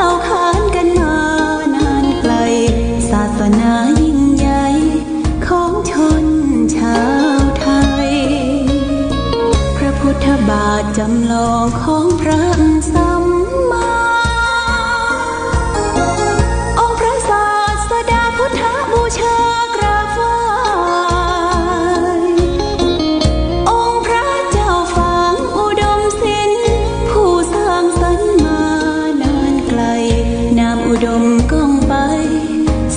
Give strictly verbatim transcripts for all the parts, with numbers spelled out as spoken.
เอาขานกันมานานไกล ศาสนายิ่งใหญ่ของชนชาวไทย พระพุทธบาทจำลองของพระสัมมา องค์พระศาสดาพุทธบูชากราบไหว้ องค์พระเจ้าฝางอุดมศิลป์ ผู้สร้างสรรค์มานานไกล นามอุดมก้องไป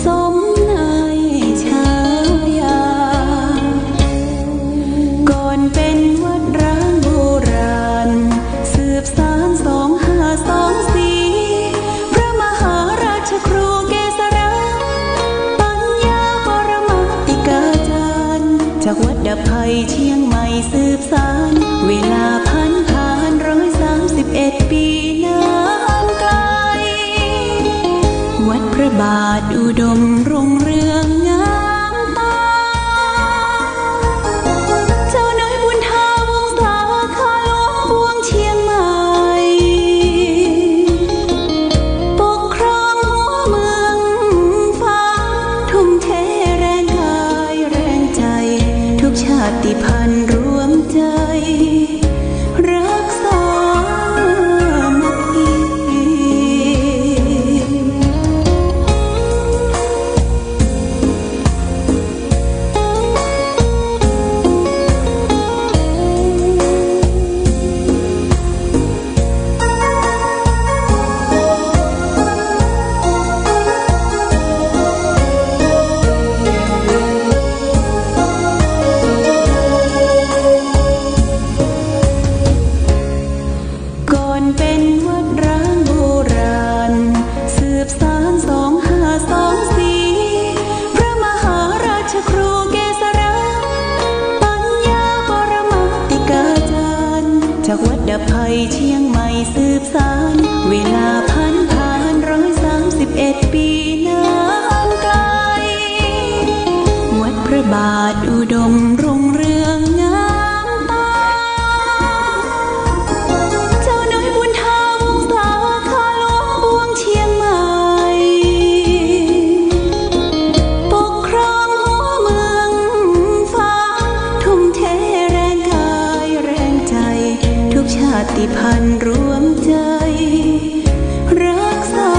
สมในฉายา ก่อนเป็นวัดร้างโบราณ สืบสานสองห้าสองสี่ พระมหาราชครูเกษรา ปัญญาปรมาติกาจารย์ จากวัดดับภัยเชียงใหม่สืบสาน เวลาผันผ่านร้อยสามสิบเอ็ดปีนานไกล วัดพระบาทอุดมรุ่งเรืองงามตา เจ้าน้อยบุญทาวงศา ข้าหลวงปวงเชียงใหม่ ปกครองหัวเมืองฝาง ทุ่มเทแรงกายแรงใจ ทุกชาติพันธุ์รวมใจ รักสามัคคี ก่อนเป็นวัดร้างโบราณ สืบสานสองห้าสองสี่ พระมหาราชครูเกษรา ปัญญาปรมาติกาจารย์ จากวัดดับภัยเชียงใหม่สืบสาน เวลาผันผ่านร้อยสามสิบเอ็ดปีนานไกล วัดพระบาทอุดมรุ่งเรืองงามตา เจ้าน้อยบุญทาวงศา ข้าหลวงปวงเชียงใหม่ ปกครองหัวเมืองฝาง ทุ่มเทแรงกายแรงใจ ทุกชาติพันธุ์รวมใจ รักสา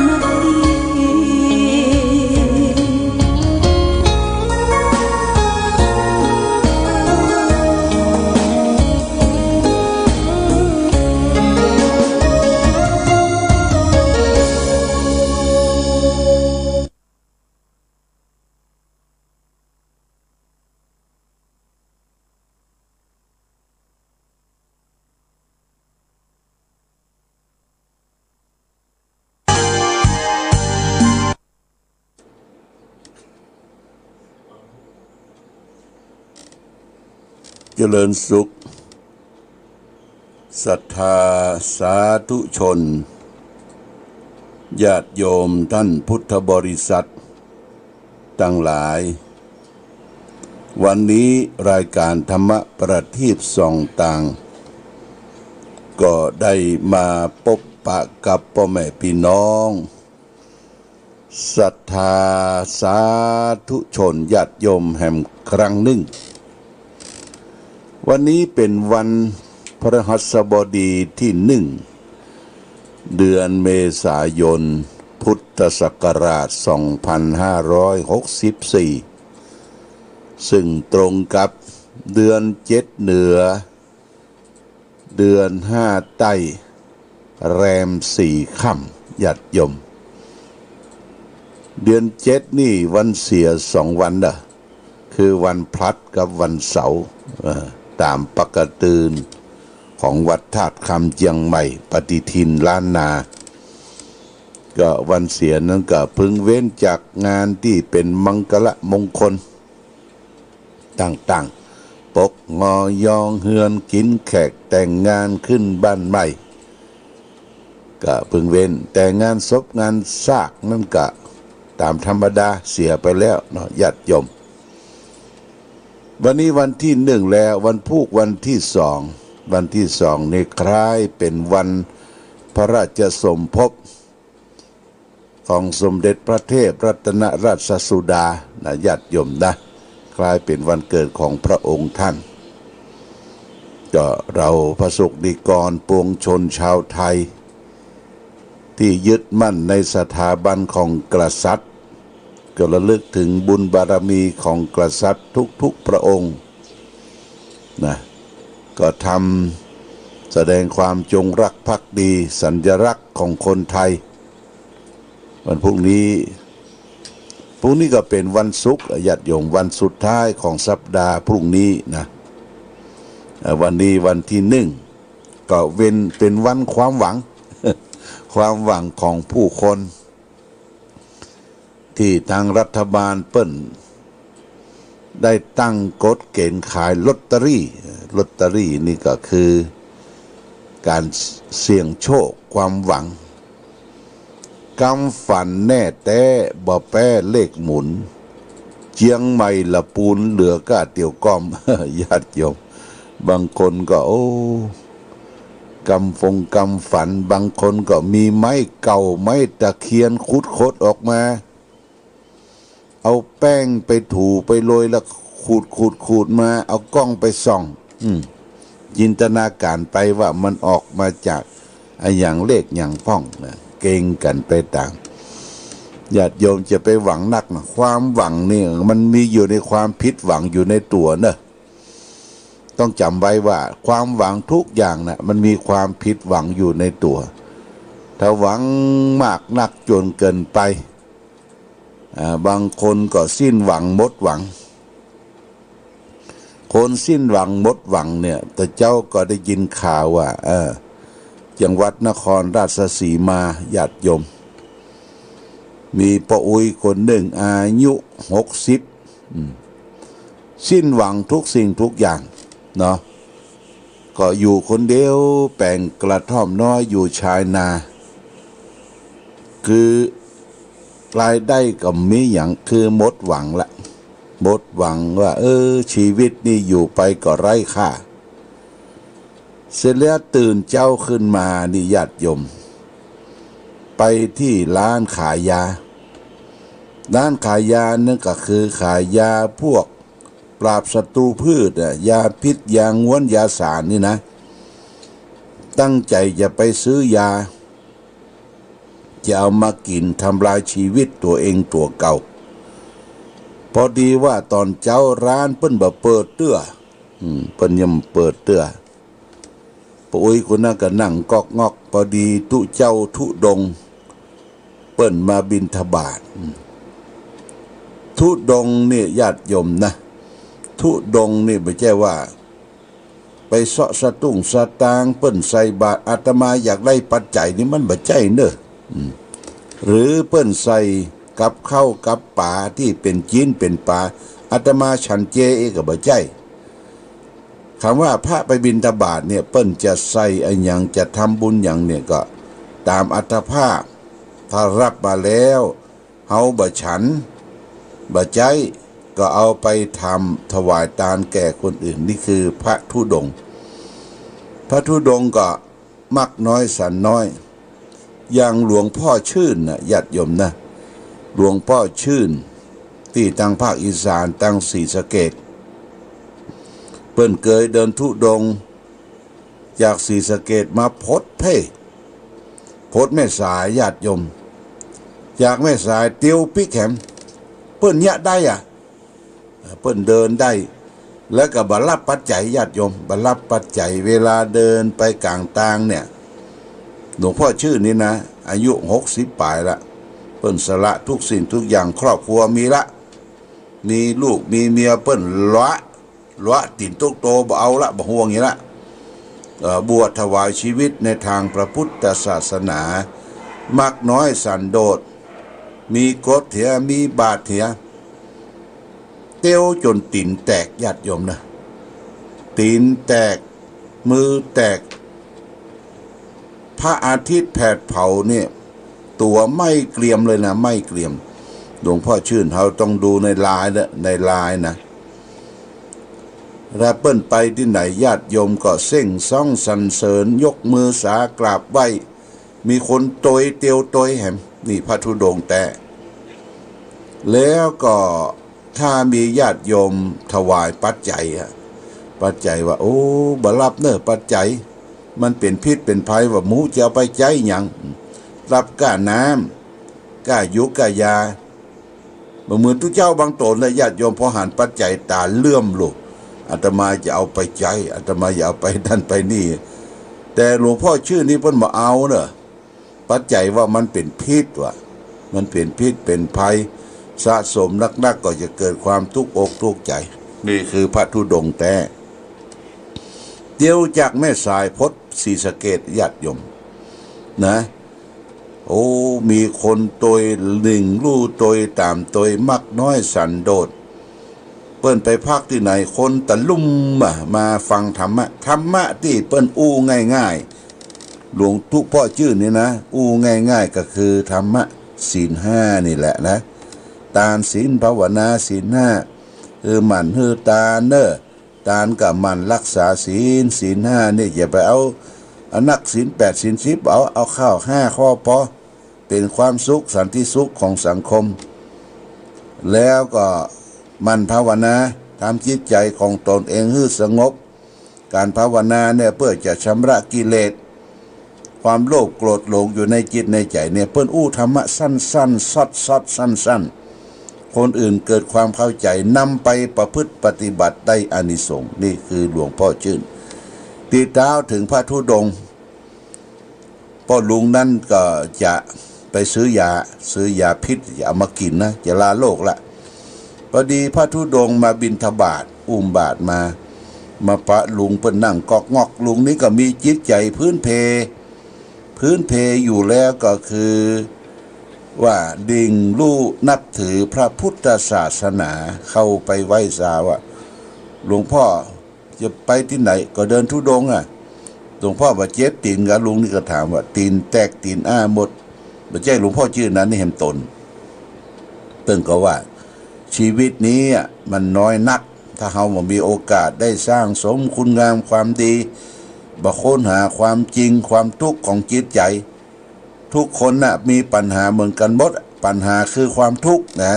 มัคคี เจริญสุข ศรัทธาสาธุชน ญาติโยมท่านพุทธบริษัท ตังหลาย วันนี้รายการธรรมประทีปส่องต่าง ก็ได้มาปบปะกับป้อแม่ปี้น้อง ศรัทธาสาธุชนญาติโยมแหมครั้งนึ่ง วันนี้เป๋นวันพฤหัสบดีตี้นึ่ง เดือนเมษายน พุทธศักราชสองพันห้าร้อยหกสิบสี่ ซึ่งตรงกับเดือนเจ็ดเหนือ เดือนห้าใต้ แรมสี่ค่ำ ญาติโยม เดือนเจ็ดนี่วันเสียสองวันเน่อ คือวันพลัดกับวันเสาร์ เอ่อ ต๋ามปกติของวัดธาตุคำเจียงใหม่ ปฏิทินล้านนา ก็วันเสียนั้นก็พึงเว้นจากงานตี้เป๋นมังคละมงคลต่างๆ ปกงอยองเฮือน กิ๋นแขก แต่งงาน ขึ้นบ้านใหม่ ก็พึงเว้น แต่งานศพงานซากนั้นก็ต๋ามธรรมดาเสียไปแล้วเนาะ ญาติโยม วันนี้วันตี้นึ่งแล้ว วันพูกวันตี้สอง วันตี้สองนี่คล้ายเป๋นวัน พระราชสมภพของสมเด็จพระเทพรัตนราชสุดานะ ญาติโยมนะ คล้ายเป๋นวันเกิดของพระองค์ท่าน ก็เราพระสงฆ์นิกรปวงชนชาวไทย ตี้ยึดมั่นในสถาบันของกษัตริย์ ก็ระลึกเถิงบุญบารมีของกษัตริย์ทุกๆพระองค์นะ ก็ทำแสดงความจงรักภักดี สัญลักษณ์ของคนไทย วันพรุ่งนี้ พรุ่งนี้ก็เป๋นวันศุกร์ ญาติโยม วันสุดท้ายของสัปดาห์พรุ่งนี้นะ เอ่อ วันนี้วันตี้นึ่ง ก็เป๋น เป๋นวันความหวัง ความหวังของผู้คน ตี้ตางรัฐบาลเปิ้นได้ตั้งกฎเก๋ณฑ์ขายลอตเตอรี่ ลอตเตอรี่นี่ก็คือก๋านเสี่ยงโชค ความหวัง กำฝันแน่แต๊บ่แป๊เลขหมุน เจียงใหม่ละปูนเหลือก้าเตียวก้อม ญาติโยม บางคนก็ โอ้ กำฟงกำฝัน บางคนก็มีไม้เก่าไม้ตะเคียนขุดขดออกมา เอาแป้งไปถูไปโรยแล้วขูดขูดขูดมา เอากล้องไปส่อง อืม จินตนาการไปว่ามันออกมาจากอะหยังเลขหยังพ่องนะ เก่งกั๋นไปตาง ญาติโยมจะไปหวังนักนะ ความหวังนี่มันมีอยู่ในความผิดหวังอยู่ในตั๋วเนอะ ต้องจ๋ำไว้ว่าความหวังทุกอย่างนะ มันมีความผิดหวังอยู่ในตั๋ว ถ้าหวังมากนักจ๋นเกินไป อ่า บางคนก็สิ้นหวังหมดหวัง คนสิ้นหวังหมดหวังเนี่ย แต่เจ้าก็ได้ยินข่าวว่า เออ จังหวัดนครราชสีมา ญาติโยม มีป้ออุ๊ยคนนึ่ง อายุหกสิบ อืม สิ้นหวังทุกสิ่งทุกอย่างเนาะ ก็อยู่คนเดียวแป๋งกระท่อมน้อยอยู่ชายนา คือรายได้ก็บ่มีหยัง คือหมดหวังละ หมดหวังว่า เออ ชีวิตนี่อยู่ไปก็ไร้ค่า เสร็จแล้วตื่นเจ๊าขึ้นมานี่ ญาติโยม ไปตี้ร้านขายยา ร้านขายยานั่นก็คือขายยาพวกปราบศัตรูพืชอะ ยาพิษ ยาง้วน ยาสารนี่นะ ตั้งใจ๋จะไปซื้อยา จะเอามากิ๋นทำลายชีวิตตั๋วเองตั๋วเก่า พอดีว่าต๋อนเจ๊าร้านเปิ้นบ่เปิดเตื้อ อืม เปิ้นยังบ่เปิดเตื้อ ป้ออุ๊ยคนนั้นก็นั่งก๊อกง๊อก พอดีตุ๊เจ้าธุดงค์เปิ้นมาบิณฑบาต อืม ธุดงค์นี่ญาติโยมนะ ธุดงค์นี่บ่ใจ้ว่าไปเซาะสตุ้งสตางค์ เปิ้นใส่บาตร อาตมาอยากได้ปัจจัยนี่มันบ่ใจ้เน่อ อืม หรือเปิ้นใส่กับข้าวกับป๋าตี้เป๋นจิ๊นเป๋นป๋า อาตมาฉันเจเองก็บ่ใจ้ กำว่าพระไปบิณฑบาตเนี่ย เปิ้นจะใส่อะหยัง จะทำบุญหยังเนี่ย ก็ต๋ามอัตภาพ ถ้าฮับมาแล้ว เฮาบ่ฉัน บ่ใจ๊ ก็เอาไปทำถวายตานแก่คนอื่น นี่คือพระธุดงค์ พระธุดงค์ก็ มักน้อยสันน้อย อย่างหลวงพ่อชื่นนะ ญาติโยมนะ หลวงพ่อชื่น ตี้ตางภาคอีสาน ตางศรีสะเกษ เปิ้นเกยเดินธุดงค์ จากศรีสะเกษมาพดเพ่ พดแม่สาย ญาติโยม จากแม่สายเตียวปิ๊กแหม เปิ้นเยียะได้อะ เปิ้นเดินได้ แล้วก็บ่ฮับปัจจัย ญาติโยม บ่ฮับปัจจัย เวลาเดินไปก๋างตางเนี่ย หลวงพ่อชื่นนี่นะ อายุหกสิบป๋ายละ เปิ้นสละทุกสิ่งทุกอย่าง ครอบครัวมีละ มีลูกมีเมีย เปิ้นละ ละตี๋นตุ๊กโต บ่เอาละ บ่ห่วงอีกละ เอ่อ บวชถวายชีวิตในตางพระพุทธศาสนา มักน้อยสันโดษ มีกฎเหีย มีบาตรเหีย เตียวจ๋นตี๋นแตก ญาติโยมนะ ตี๋นแตก มือแตก พระอาทิตย์แผดเผาเนี่ย ตั๋วไหม้เกรียมเลยนะ ไหม้เกรียม หลวงพ่อชื่น เฮาต้องดูในไลน์นะ ในไลน์นะ ถ้าเปิ้นไปตี้ไหน ญาติโยมก็เส้งซ้องสรรเสริญ ยกมือสากราบไหว้ มีคนตวยเตียวตวยแหม นี่พระธุดงค์แต๊ แล้วก็ถ้ามีญาติโยมถวายปัจจัยอะ ปัจจัยว่า โอ้ บ่ฮับเน่อปัจจัย มันเป๋นพิษเป๋นภัย ว่าหมู่จะเอาไปใจ๊หยัง ฮับก้าน้ำ ก้าหยูกก้ายา บ่เหมือนตุ๊เจ้าบางต๋นนะ ญาติโยมพอหันปัจจัยต๋าเหลือก ลูก อาตมาจะเอาไปใจ๊ อาตมาจะเอาไปนั่นไปนี่ แต่หลวงพ่อจื้นนี่เปิ้นบ่เอาเน่อ ปัจจัยว่ามันเป๋นพิษว่ะ มันเป๋นพิษเป๋นภัย สะสมนักๆ ก็จะเกิดความตุ๊กอกตุ๊กใจ๋ นี่คือพระธุดงค์แต๊ เตียวจากแม่สายพดศรีสะเกษ ญาติโยม นะ โอ้ มีคนตวยหลิ่งลู่ตวยต่ำตวยมักน้อยสันโดษ เปิ้นไปพักตี้ไหน คนตะลุ่มอะ มาฟังธรรมะ ธรรมะตี้เปิ้นอู้ง่ายๆ หลวงตุ๊เป้อจื้นนี่นะ อู้ง่ายๆ ก็คือธรรมะศีลห้านี่แหละนะ ตานศีลภาวนาศีลห้า คือหมั่นหื้อตานเน่อ ตานก็หมั่นฮักษาศีล ศีลห้านี่อย่าไปเอา เอานักศีลแปดศีลสิบ เอา เอาเข้าห้าข้อปอ เป๋นความสุขสันติสุขของสังคม แล้วก็หมั่นภาวนา ทำจิตใจ๋ของตนเองหื้อสงบ ก๋านภาวนาเนี่ยเปื้อจะชำระกิเลส ความโลภโกรธหลงอยู่ในจิตในใจ๋เนี่ย เปิ้นอู้ธรรมะสั้นๆ ซอดๆ สั้นๆ คนอื่นเกิดความเข้าใจ๋ นำไปประพฤติปฏิบัติได้อานิสงส์ นี่คือหลวงพ่อจื้น ตี้เต้าเถิงพระธุดงค์ ป้อลุงนั้นก็จะไปซื้อยา ซื้อยาพิษ จะเอามากิ๋นนะ จะลาโลกละ พอดีพระธุดงค์มาบิณฑบาต อุ้มบาตรมา มาปะลุงเปิ้นนั่งก๊อกงอก ลุงนี้ก็มีจิตใจ๋พื้นเพ พื้นเพอยู่แล้วก็คือว่าหลิ่งลู่นับถือพระพุทธศาสนา เข้าไปไหว้สาว่า หลวงพ่อ จะไปตี้ไหน ก็เดินธุดงค์อะ หลวงพ่อบ่เจ็บตี๋นกา ลุงนี้ก็ถามว่า ตี๋นแตกตี๋นอ้าหมด บ่ใจ้หลวงพ่อจื้นนั้นนี่แหมต๋น เปิ้นก็ว่า ชีวิตนี้อะมันน้อยนัก ถ้าเฮาบ่มีโอกาสได้สร้างสมคุณงามความดี บ่ค้นหาความจริงความทุกข์ของจิตใจ๋ ทุกคนน่ะมีปัญหาเหมือนกั๋นหมด ปัญหาคือความทุกข์นะ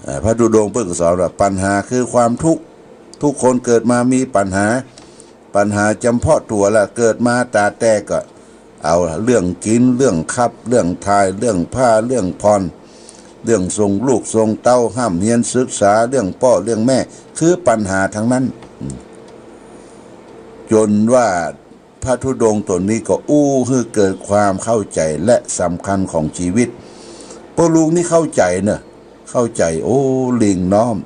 อ่า พระธุดงค์เปิ้นก็สอนว่า ปัญหาคือความทุกข์ ทุกคนเกิดมามีปัญหา ปัญหาจ๋ำเพาะตั๋วละ เกิดมาต๋าแตกก็เอาเรื่องกิ๋น เรื่องขับ เรื่องถ่าย เรื่องผ้า เรื่องผ่อน เรื่องส่งลูกส่งเต้า ฮ่ำเฮียนศึกษา เรื่องป้อเลี้ยงแม่ คือปัญหาตังนั้น อืม จ๋นว่า พระธุดงค์ต๋นนี้ก็อู้หื้อเกิดความเข้าใจ๋และสำคัญของชีวิต ป้อลุงนี้เข้าใจ๋เน่อ เข้าใจ๋ โอ้ หลิ่งน้อม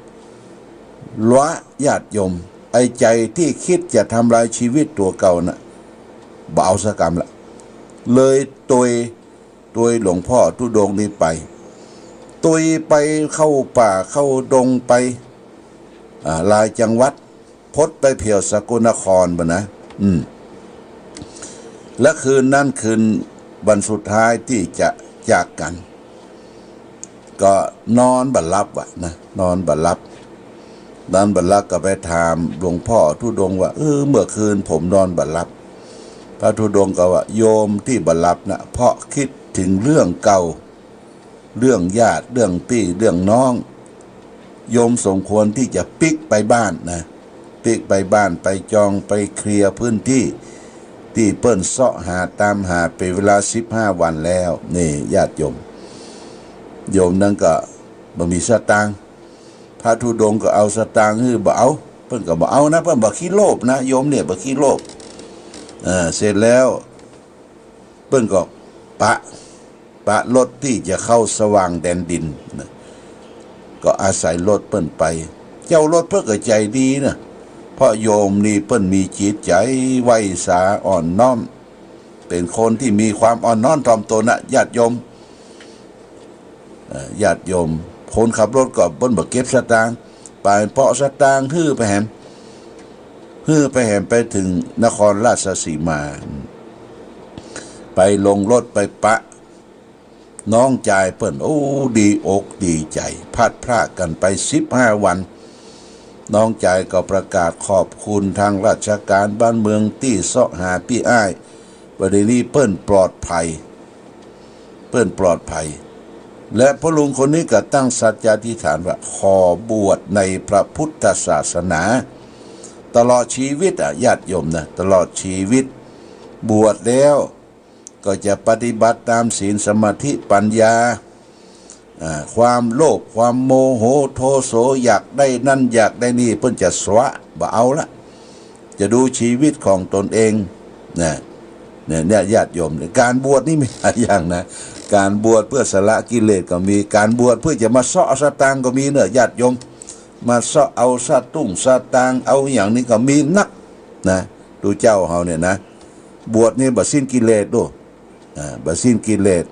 ละ ญาติโยม ไอ้ใจ๋ตี้กึ๊ดจะทำลายชีวิตตั๋วเก่าน่ะ บ่เอาสักกำละ เลยตวย ตวยหลวงพ่อธุดงค์นี้ไป ตวยไปเข้าป่าเข้าดงไป อ่า หลายจังหวัด พดไปแผวสกลนครปู้นนะ อืม และคืนนั้นคืนวันสุดท้ายตี้จะจากกั๋น ก็นอนบ่หลับอะนะ นอนบ่หลับ นอนบ่หลับก็ไปถามหลวงพ่อธุดงค์ว่า เออ เมื่อคืนผมนอนบ่หลับ พระธุดงค์ก็ว่า โยมตี้บ่หลับน่ะ เพราะกึ๊ดเถิงเรื่องเก่า เรื่องญาติ เรื่องปี้ เรื่องน้อง โยมสมควรตี้จะปิ๊กไปบ้านนะ ปิ๊กไปบ้าน ไปจอง ไปเคลียร์พื้นตี้ ตี้เปิ้นเซาะหาต๋ามหาเป๋นเวลาสิบห้าวันแล้ว นี่ญาติโยม โยมนั้นก็บ่มีสตางค์ พระธุดงค์ก็เอาสตางค์หื้อบ่เอา เปิ้นก็บ่เอานะ เปิ้นบ่ขี้โลภนะ โยมเนี่ยบ่ขี้โลภ เอ่อ เสร็จแล้ว เปิ้นก็ปะ ปะรถตี้จะเข้าสว่างแดนดินนะ ก็อาศัยรถเปิ้นไป เจ้ารถเปิ้นก็ใจ๋ดีนะ เพราะโยมนี่เปิ้นมีจิตใจ๋ไหว้สาอ่อนน้อม เป๋นคนตี้มีความอ่อนน้อมถ่อมต๋นนะ ญาติโยม เอ่อ ญาติโยม คนขับรถก็เปิ้นบ่เก็บสตางค์ ไปเปาะสตางค์หื้อไปแหม หื้อไปแหมไปเถิงนครราชสีมา ไปลงรถไปปะ น้องจายเปิ้น โอ้ ดีอกดีใจ๋ พลัดพรากกั๋นไปสิบห้าวัน น้องจายก็ประกาศขอบคุณตางราชก๋านบ้านเมืองตี้เซาะหาปี้อ้าย ประเด็นนี้เปิ้นปลอดภัย เปิ้นปลอดภัย และพ่อลุงคนนี้ก็ตั้งสัจจาธิษฐานว่า ขอบวชในพระพุทธศาสนา ตลอดชีวิตอะ ญาติโยมนะ ตลอดชีวิต บวชแล้วก็จะปฏิบัติตามศีลสมาธิปัญญา อ่า ความโลภ ความโมโห โทโส อยากได้นั่นอยากได้นี่ เปิ้นจะสละ บ่เอาละ จะดูชีวิตของตนเอง นะ เนี่ย เนี่ย ญาติโยม การบวชนี่มีหลายอย่างนะ การบวชเพื่อสละกิเลสก็มี การบวชเพื่อจะมาเซาะเอาสตางค์ก็มีเนอะ ญาติโยม มาเซาะเอาสตุ้งสตางค์ เอาอย่างนี้ก็มีนักนะ ดูเจ้าเฮาเนี่ยนะ บวชนี่บ่สิ้นกิเลสดู อ่า บ่สิ้นกิเลส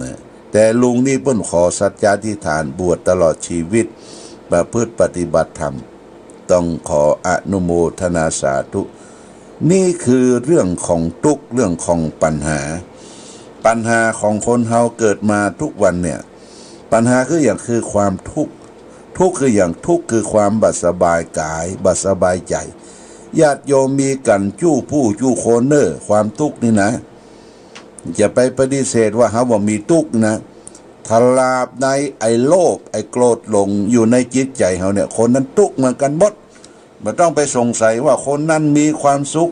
นะ แต่ลุงนี่เปิ้นขอสัจจาธิษฐานบวชตลอดชีวิต ประพฤติปฏิบัติธรรม ต้องขออนุโมทนาสาธุ นี่คือเรื่องของตุ๊กข์ เรื่องของปัญหา ปัญหาของคนเฮาเกิดมาทุกวันเนี่ย ปัญหาคืออย่าง คือความทุกข์ ทุกข์คืออย่าง ทุกข์คือความบ่สบายกาย บ่สบายใจ๋ ญาติโยมมีกั๋นกู้ผู้กู้คนเน่อ ความตุ๊กข์นี่นะ จะไปปฏิเสธว่าเฮาบ่มีตุ๊กข์นะ ตราบใดไอ้โลภ ไอ้โกรธหลงอยู่ในจิตใจ๋เฮาเนี่ย คนนั้นตุ๊กข์เหมือนกั๋นหมด บ่ต้องไปสงสัยว่าคนนั้นมีความสุข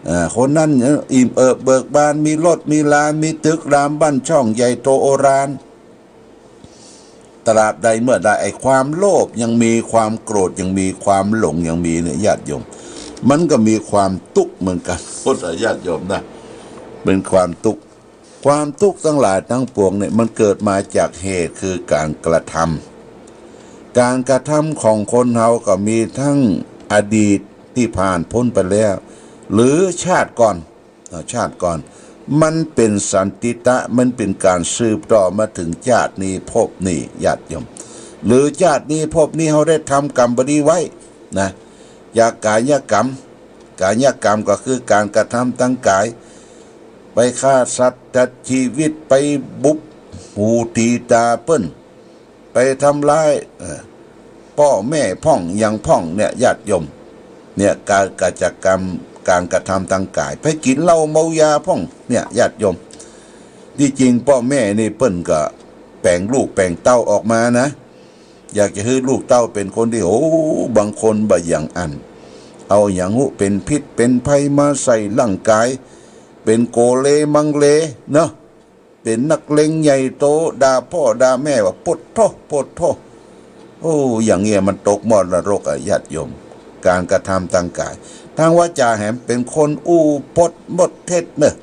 อ่า คนนั้นอิ่มเอิบเบิกบาน มีรถมีลา มีตึกรามบ้านช่องใหญ่โตโอฬาร ตราบใดเมื่อใดไอ้ความโลภยังมี ความโกรธยังมี ความหลงยังมีเนี่ย ญาติโยม มันก็มีความตุ๊กข์เหมือนกั๋น พุทธญาติโยมนะ เป็นความตุ๊กข์ ความตุ๊กข์ทั้งหลายทั้งปวงเนี่ย มันเกิดมาจากเหตุคือการกระทำ การกระทำของคนเฮาก็มีทั้งอดีตที่ผ่านพ้นไปแล้ว หรือชาติก่อน อ่า ชาติก่อน มันเป็นสันทิฏฐะ มันเป็นการสืบต่อมาถึงจาตินี้ภพนี้ ญาติโยม หรือจาตินี้ภพนี้เฮาได้ทำกรรมบ่ดีไว้นะ จากกายกรรม กายกรรมก็คือการกระทำตางกาย ไปฆ่าสัตว์ตัดชีวิต ไปบุบหูตีตาเปิ้น ไปทำร้าย เอ่อ ป้อแม่พ่องหยังพ่องเนี่ย ญาติโยม เนี่ย การ กิจกรรม การกระทำตางกาย ไปกิ๋นเหล้าเมายาพ่องเนี่ย ญาติโยม ตี้จริงป้อแม่นี่เปิ้นก็แป๋งลูกแป๋งเต้าออกมานะ อยากจะหื้อลูกเต้าเป๋นคนดี โอ้ บางคนบ่อย่างอั้น เอาหยังฮู้ เป๋นพิษเป๋นภัยมาใส่ร่างกาย เป๋นโกเลมังเลเนาะ เป๋นนักเลงใหญ่โต ด่าป้อด่าแม่ว่า โปดโธ่ โปดโธ่ โอ้ อย่างเงี้ยมันตกหม้อนรกอะ ญาติโยม การกระทำตางกาย ตางวาจ๋าแหมเป๋นคนอู้ปดมดเท็จเน่อ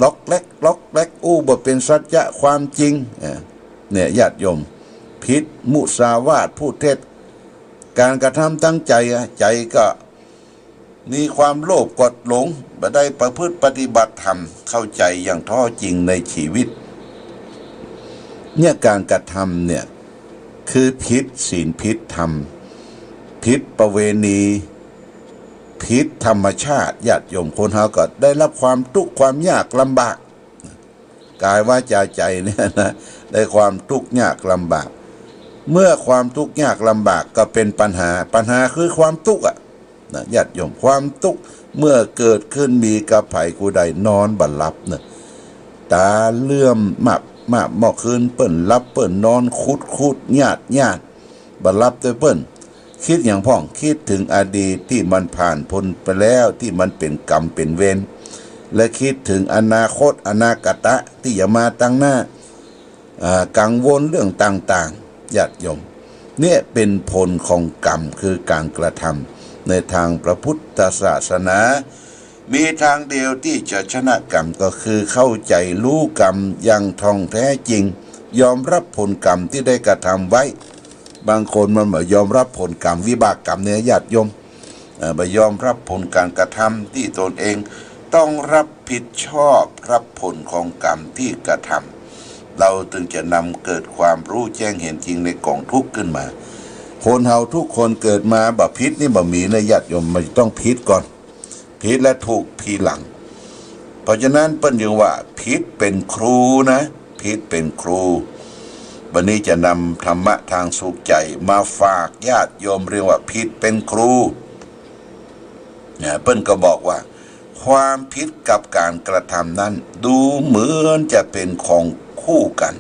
ล็อกแล็ก ล็อกแล็ก อู้บ่เป๋นสัจจะความจริง เอ่อ เนี่ย ญาติโยม ผิด มุสาวาท พูดเท็จ การกระทำตางใจ๋อะ ใจ๋ก็มีความโลภโกรธหลง บ่ได้ประพฤติปฏิบัติธรรมเข้าใจ๋อย่างแท้จริงในชีวิต เนี่ย การกระทำเนี่ย คือผิดศีลผิดธรรม ผิดประเวณี ผิดธรรมชาติ ญาติโยม คนเฮาก็ได้รับความตุ๊กข์ความยากลำบาก กายวาจาใจ๋เนี่ยนะ ได้ความตุ๊กข์ยากลำบาก เมื่อความตุ๊กข์ยากลำบากก็เป๋นปัญหา ปัญหาคือความตุ๊กข์อะนะ ญาติโยม ความตุ๊กข์เมื่อเกิดขึ้นมีกับใผกู้ใด นอนบ่หลับเน่อ ต๋าเหลือกมากๆ เมื่อคืนเปิ้นหลับเปิ้นนอนคุดๆ ยาดๆ บ่หลับตวยเปิ้น กึ๊ดหยังพ่อง กึ๊ดเถิงอดีตตี้มันผ่านป๊นไปแล้ว ตี้มันเป๋นกรรมเป๋นเวร และกึ๊ดเถิงอนาคต อนาคตะ ตี้จะมาตางหน้า อ่า กังวลเรื่องต่างๆ ญาติโยม เนี่ยเป๋นผลของกรรม คือการกระทำ ในตางพระพุทธศาสนา มีตางเดียวตี้จะชนะกรรม ก็คือเข้าใจ๋ฮู้กรรมอย่างถ่องแท้จริง ยอมรับผลกรรมตี้ได้กระทำไว้ บางคนมันบ่ยอมรับผลกรรม วิบากกรรมเนี่ย ญาติโยม เอ่อ บ่ยอมรับผลการกระทำตี้ตนเอง ต้องรับผิดชอบรับผลของกรรมตี้กระทำ เฮาเถิงจะนำเกิดความฮู้แจ้งเห็นจริงในก๋องทุกข์ขึ้นมา คนเฮาทุกคนเกิดมาบ่ผิดนี่บ่มีนะ ญาติโยม มันต้องผิดก่อน ผิดและถูกทีหลัง เพราะฉะนั้นเปิ้นจึงว่าผิดเป๋นครูนะ ผิดเป๋นครู วันนี้จะนำธรรมะตางสุขใจ๋มาฝากญาติโยม เรียกว่าผิดเป๋นครู เนี่ย เปิ้นก็บอกว่า ค ความผิดกับก๋านกระทำนั้นดูเหมือนจะเป๋นของคู่กั๋น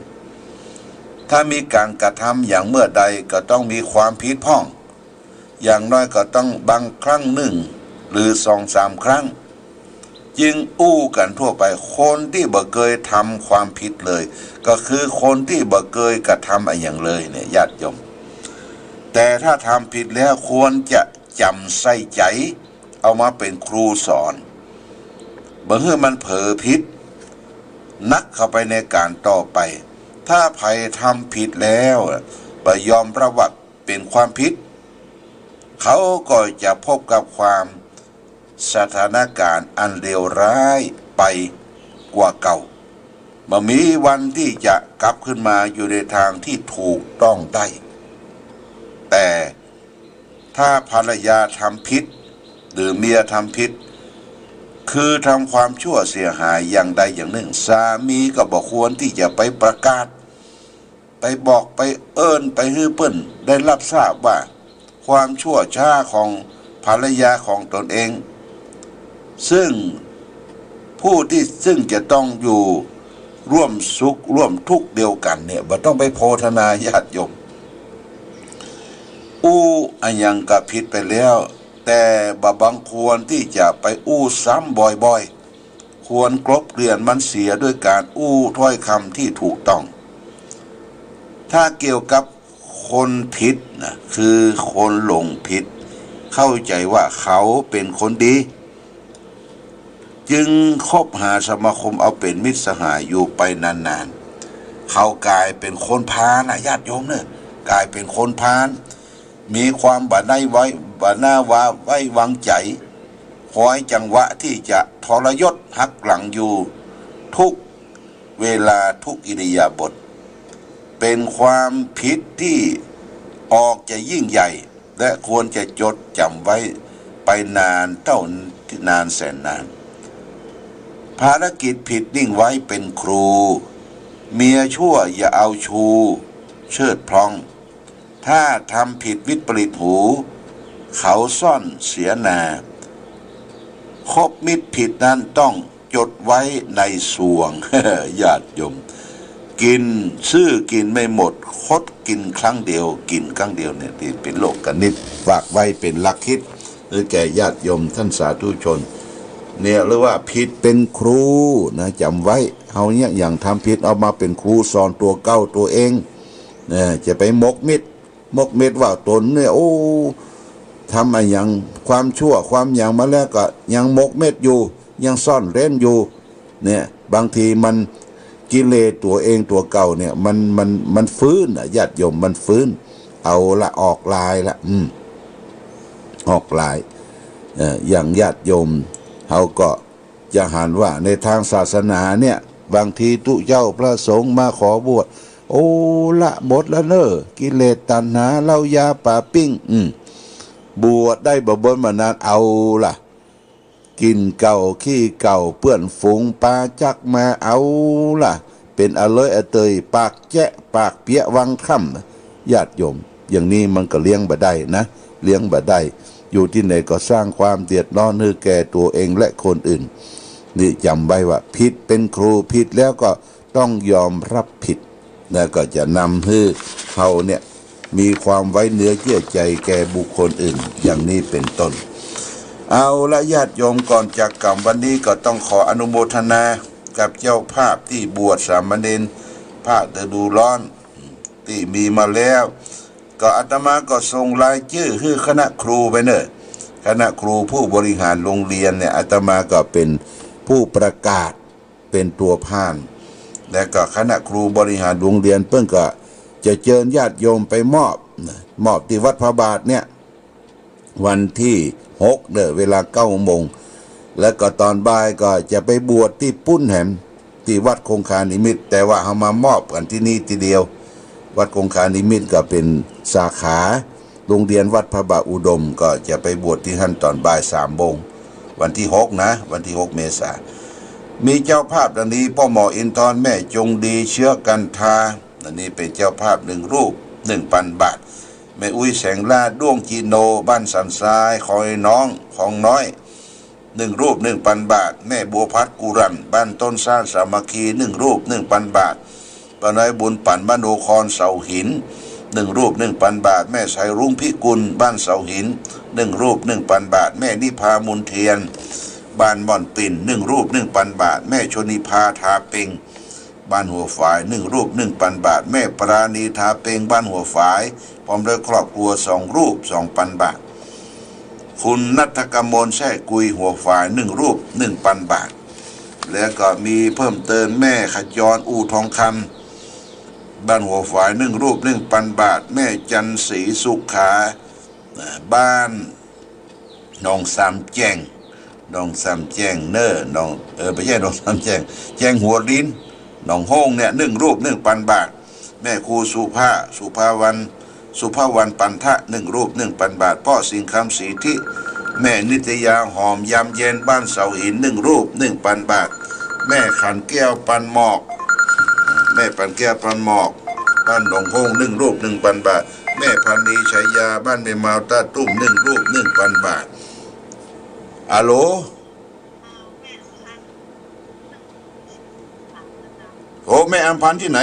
ถ้ามีก๋านกระทำอย่างเมื่อใดก็ต้องมีความผิดพ่อง อย่างน้อยก็ต้องบางครั้งนึ่งหรือสองสามครั้ง จึงอู้กั๋นทั่วไป คนตี้บ่เกยทำความผิดเลย ก็คือคนตี้บ่เกยกระทำอะหยังเลยเนี่ย ญาติโยม แต่ถ้าทำผิดแล้วควรจะจ๋ำใส่ใจ๋ เอามาเป๋นครูสอน บ่หื้อมันเผลอผิดหนักเข้าไปในก๋านต่อไป ถ้าใผทำผิดแล้วบ่ยอมรับว่าเป๋นความผิด เขาก็จะพบกับความ สถานก๋ารณ์อันเลวร้ายไปกว่าเก่า บ่มีวันตี้จะกลับขึ้นมาอยู่ในตางตี้ถูกต้องได้ แต่ถ้าภรรยาทำผิด หรือเมียทำผิด คือทำความชั่วเสียหายอย่างใดอย่างนึ่ง สามีก็บ่ควรตี้จะไปประกาศ ไปบอกไปเอิ้นไปหื้อเปิ้นได้รับทราบว่า ความชั่วช้าของภรรยาของตนเอง ซึ่งผู้ตี้ซึ่งจะต้องอยู่ร่วมสุขร่วมทุกข์เดียวกั๋นเนี่ย บ่ต้องไปโพธนาญาติโยม อู้อะหยังก็ผิดไปแล้ว แต่บ่บังควรตี้จะไปอู้ซ้ำบ่อยๆ ควรกลบเกลื่อนมันเสียด้วยก๋านอู้ถ้อยกำตี้ถูกต้อง ถ้าเกี่ยวกับคนผิดนะ คือคนหลงผิด เข้าใจ๋ว่าเขาเป๋นคนดี จึงคบหาสมาคมเอาเป๋นมิตรสหายอยู่ไปนานๆ เขาก๋ายเป๋นคนพาลนะญาติโยมเน่อ ก๋ายเป๋นคนพาล มีความบ่ได้ไว้ บ่น่าว่าไว้วางใจ๋ คอยจังหวะตี้จะทรยศหักหลังอยู่ทุกเวลาทุกอิริยาบถ เป๋นความผิดตี้ออกจะยิ่งใหญ่ และควรจะจดจ๋ำไว้ไปนานเต้านานแสนนาน ภารกิจผิดนิ่งไว้เป๋นครู เมียชั่วอย่าเอาชูเชิดพร้อง ถ้าทำผิดวิปริตหู เขาซ่อนเสียนา คบมิตรผิดนั้นต้องจดไว้ในสรวง ญาติโยม กิ๋นซื่อกิ๋นไม่หมด คดกิ๋นครั้งเดียว กิ๋นครั้งเดียวเนี่ย ตี้เป๋นโลกนิต ฝากไว้เป๋นหลักคิดหื้อแก่ญาติโยมต้านสาธุชน เนี่ยเรียกว่าผิดเป๋นครูนะ จ๋ำไว้ เฮาเนี่ยอย่างทำผิดเอามาเป๋นครูสอนตั๋วเก่าตั๋วเอง นะ จะไปหมกเม็ด หมกเม็ดว่าตนเนี่ย โอ้ ทำอะหยัง ความชั่วความหยังมาแล้วก็ยังหมกเม็ดอยู่ ยังซ่อนเร้นอยู่ เนี่ย บางทีมันกิเลสตั๋วเองตั๋วเก่าเนี่ย มัน มัน มันฟื้นอะ ญาติโยม มันฟื้น เอาละ ออกลายละ อืม ออกลาย เอ่อ อย่างญาติโยมเฮาก็ จะหันว่าในตางศาสนาเนี่ย บางทีตุ๊เจ้าพระสงฆ์มาขอบวช โอ้ ละหมดละเน่อ กิเลสตัณหา เหล้ายาป๋าปิ้ง อืม บวชได้บ่เบิ่นบ่นาน เอาละ กิ๋นเก่าขี้เก่า เปื้อนฝูงปาจักมา เอาละ เป๋นอะเลยอะเตย ปากแจ๊ะปากเปียะวังค่ำ ญาติโยม อย่างนี้มันก็เลี้ยงบ่ได้นะ เลี้ยงบ่ได้ อยู่ตี้ไหนก็สร้างความเดือดร้อนหื้อแก่ตั๋วเองและคนอื่น นี่จ๋ำไว้ว่าผิดเป๋นครู ผิดแล้วก็ต้องยอมรับผิด แล้วก็จะนำหื้อเฮาเนี่ยมีความไว้เนื้อเจื้อใจ๋แก่บุคคลอื่น อย่างนี้เป๋นต้น เอาละญาติโยม ก่อนจากกั๋นวันนี้ก็ต้องขออนุโมทนากับเจ้าภาพตี้บวชสามเณรภาคฤดูร้อน ตี้มีมาแล้ว ก็อาตมาก็ส่งรายจื้อหื้อคณะครูไปเน่อ คณะครูผู้บริหารโรงเรียนเนี่ย อาตมาก็เป๋นผู้ประกาศเป๋นตั๋วผ่าน และก็คณะครูบริหารโรงเรียนเปิ้นก็จะเจิญญาติโยมไปมอบนะ มอบตี้วัดพระบาทเนี่ย วันตี้หกเน่อ เวลาเก้าโมง แล้วก็ต๋อนบ่ายก็จะไปบวชตี้ปู๊นแหม ตี้วัดคงคานิมิต แต่ว่าเฮามามอบกั๋นตี้นี่ทีเดียว วัดคงคานิมิตก็เป๋นสาขาโรงเรียนวัดพระบาทอุดม ก็จะไปบวชตี้หั้นต๋อนบ่ายสามโมง วันตี้หกนะ วันตี้หกเมษา มีเจ้าภาพดังนี้ ป้อหมออินทร์ แม่จงดี เชื้อกันทา อันนี้เป๋นเจ้าภาพหนึ่งรูป หนึ่งปันบาท แม่อุ๊ยแสงล่า ด้วงจิโน บ้านสันทราย ของน้อง ของน้อย หนึ่งรูป หนึ่งปันบาท แม่บัวพัด กุรัน บ้านต้นซ่านสามัคคี หนึ่งรูป หนึ่งปันบาท ป้าน้อยบุญปั๋น บ้านโนคอนเสาหิน หนึ่งรูป หนึ่งปันบาท แม่สายรุ้งพิกุล บ้านเสาหิน หนึ่งรูป หนึ่งปันบาท แม่นิพา มูลเทียน บ้านม่อนปิ่น หนึ่งรูป หนึ่งปันบาท แม่ชนิภา ทาเปง บ้านหัวฝาย หนึ่งรูป หนึ่งปันบาท แม่ปราณี ทาเปง บ้านหัวฝาย พร้อมด้วยครอบครัว สองรูป สองปันบาท คุณณัฐกมล แซ่กุย หัวฝาย หนึ่งรูป หนึ่งปันบาท แล้วก็มีเพิ่มเติม แม่ขจร อู่ทองคำ บ้านหัวฝาย หนึ่งรูป หนึ่งปันบาท แม่จันสีสุขา อ่า บ้านหนองสามแจ้ง หนองสามแจ้งเน่อ หนอง เออ บ่ใจ้หนองสามแจ้ง แจ้งหัวริน หนองโฮ่งเนี่ย หนึ่งรูป หนึ่งปันบาท แม่ครูสุภา สุภาวรรณ สุภาวรรณปันทะ หนึ่งรูป หนึ่งปันบาท ป้อสิงห์คำ ศรีทิ แม่นิตยา หอมยามเย็น บ้านเสาหิน หนึ่งรูป หนึ่งปันบาท แม่ขันแก้ว ปันหมอก แม่ปันแก้ว ปันหมอก บ้านหนองโฮ่ง หนึ่งรูป หนึ่งปันบาท แม่พันนี ชัยยา บ้านแม่มาว ต้าตุ้ม หนึ่งรูป หนึ่งปันบาท อะโหล โอ้ แม่อำพันธ์ตี้ไหน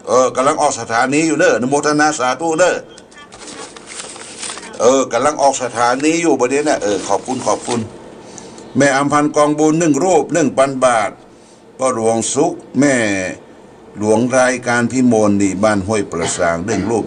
เออ ก่ำลังออกสถานีอยู่เน่อ อนุโมทนาสาธุเน่อ เออ ก่ำลังออกสถานีอยู่บ่าเดี่ยวเนี้ย เออ ขอบคุณ ขอบคุณ แม่อำพันธ์ กองบุญ หนึ่งรูป หนึ่งปันบาท ป้อหลวงสุข แม่หลวงรายการพิมลนี่ บ้านห้วยประสาง หนึ่งรูป